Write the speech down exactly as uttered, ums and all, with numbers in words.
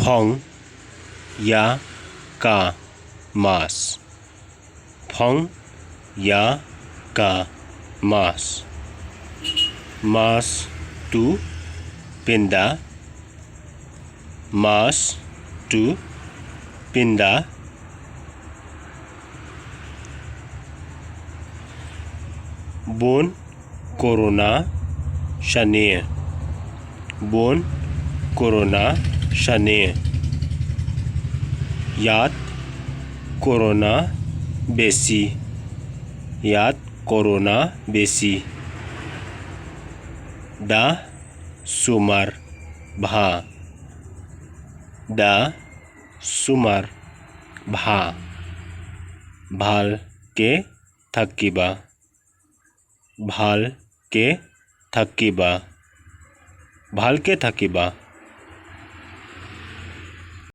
Phong ïa ka mask. Phong ïa ka mask. Mask to pynda. Mask to pynda. Bun corona shane. Bun corona shane. Ïaid corona besi. Ïaid corona besi. Da sumar bha. Da sumar bha. Bhal ke থাকিবা. Bhal ke থাকিবা. Bhal ke থাকিবা.